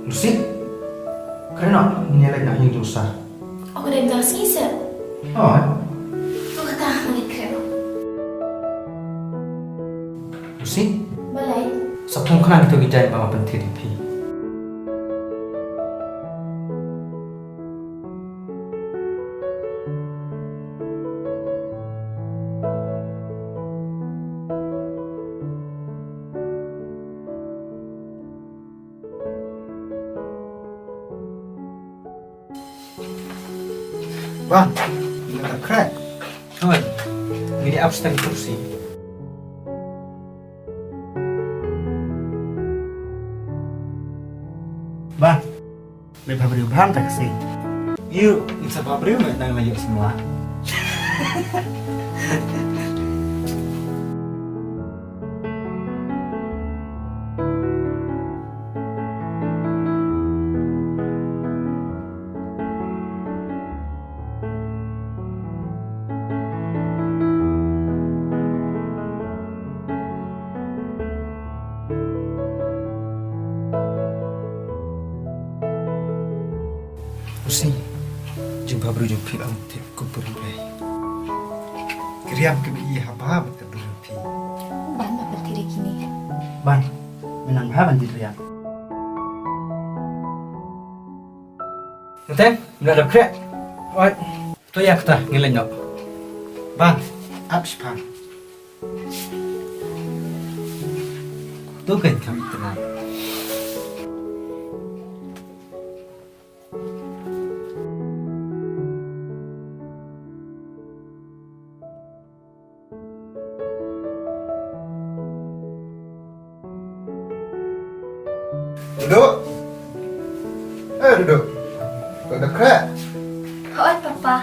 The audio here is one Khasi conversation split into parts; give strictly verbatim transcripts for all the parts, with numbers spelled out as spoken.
Lucy, kren noh, ngin ïa leit noh ïing jong u Sir. O, ka dei mynta ka sngi Sir? Hooid. To kata, ngin leit kren. Lucy? Balei? Sa phong khnang kito ki jaiñ ba nga pynthir ïa phi. Bang, nga dap khreh. Hooid. Ngi dei ap stang kursi. Bang, me bhabriew bha mynta ka sngi. Ïu, ngin sa bhabriew me nang la ïoh samla. Lucy, jingbhabriew jong phi ym tip kumno ruh ei. Ki riam ki ba ïa haba bad ka dur phi. Ban ba pynthir ïa kine. Ban, me nang bha ban jied riam. Nteng, me la dap khreh. Oi. To ïa kata, ngin leit noh. Ban, ap shipang. To kan kam itynnad. Duduk. Eh, Duduk. Kau dah crack? Hooid, Papa.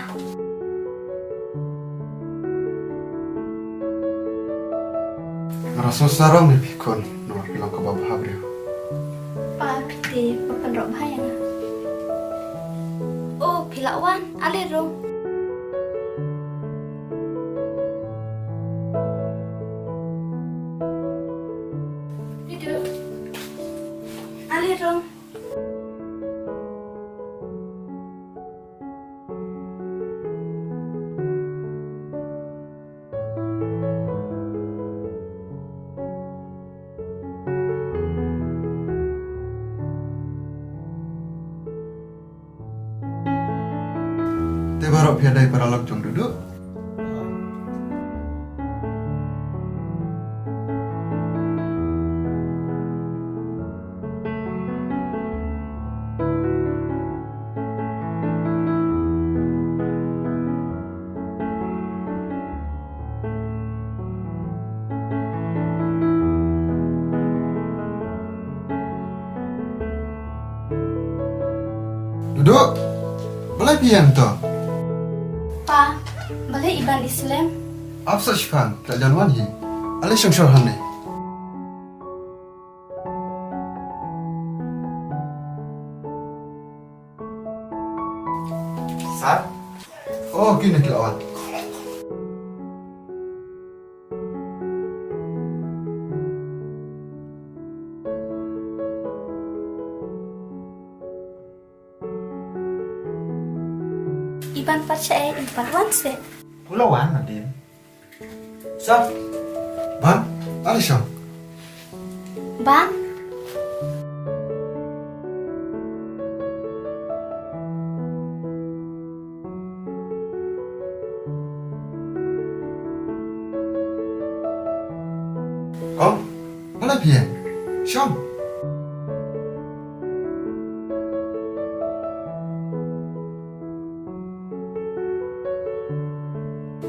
Nga rasa sarong ïa phi khun, namar phi long kaba bha briew. Pa, phi te ba pynroi bha ïa nga. Oh, phi la wan, ale rung. Duduk. Ale rung. Te baroh phi ïadei paralok jong Duduk? Duduk. Balei phi ïeng to? Pa, balei Iban i slem? Ap sah shipang, la jan wan hi. Ale shong shor hangne. Sir? Oh, kine ki la wan. Iban pat shaei, im pat wan seh. U la wan, Nadine. Sir. Ban, ale shong. Ban. Kong, balei phi ïeng? Shong.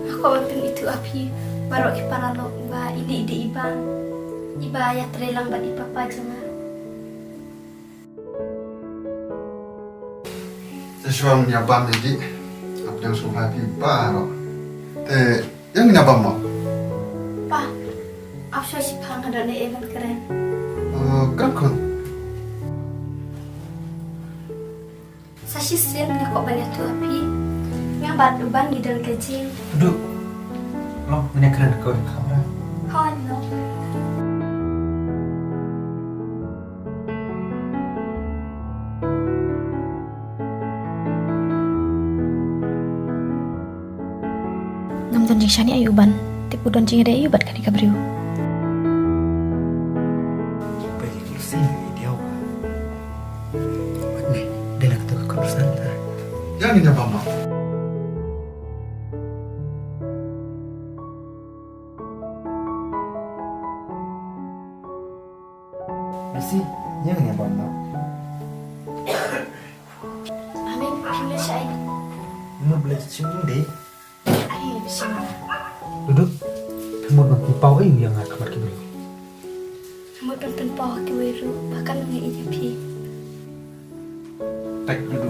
Nga kwah ban pyni ïa phi baroh ki paralok ba i dei, i dei Iban, iba ïatrei lang bad i papa jong nga. Te shuwa ngin ïa bam ïa ki. Ap dang sngewbha ïa phi baroh. Te ïa ngin ïa bam mo. Pa, ap shuwa shipang, nga don ei ei ban kren. Eh, kren khun. Sa shisien nga kwah ban ïathuh ïa phi. Nga bad u Ban ngi don ka jing. Duduk. Long, ngin ïa kren ha kawei ka kamra. Hooid, long. Shane aïu ban tip u don jingïadei aïu bad kane ka briew. Ba ïa ka Lucy ne i diaw. Wat ne, dei na kata ka khun Santa. Ïa ngin ïa bam bam. Lucy, ïa ngin ïa bam bam. Amen, phi leh shaei? Mut ba leh shim dei. Ai, bishar. Dudu, phi mut ban pynpaw ei ïa nga ha khmat ki briew? Phi mut ban pynpaw ha kiwei ruh, ba kan ïa ïeit ïa phi. Peit Dudu,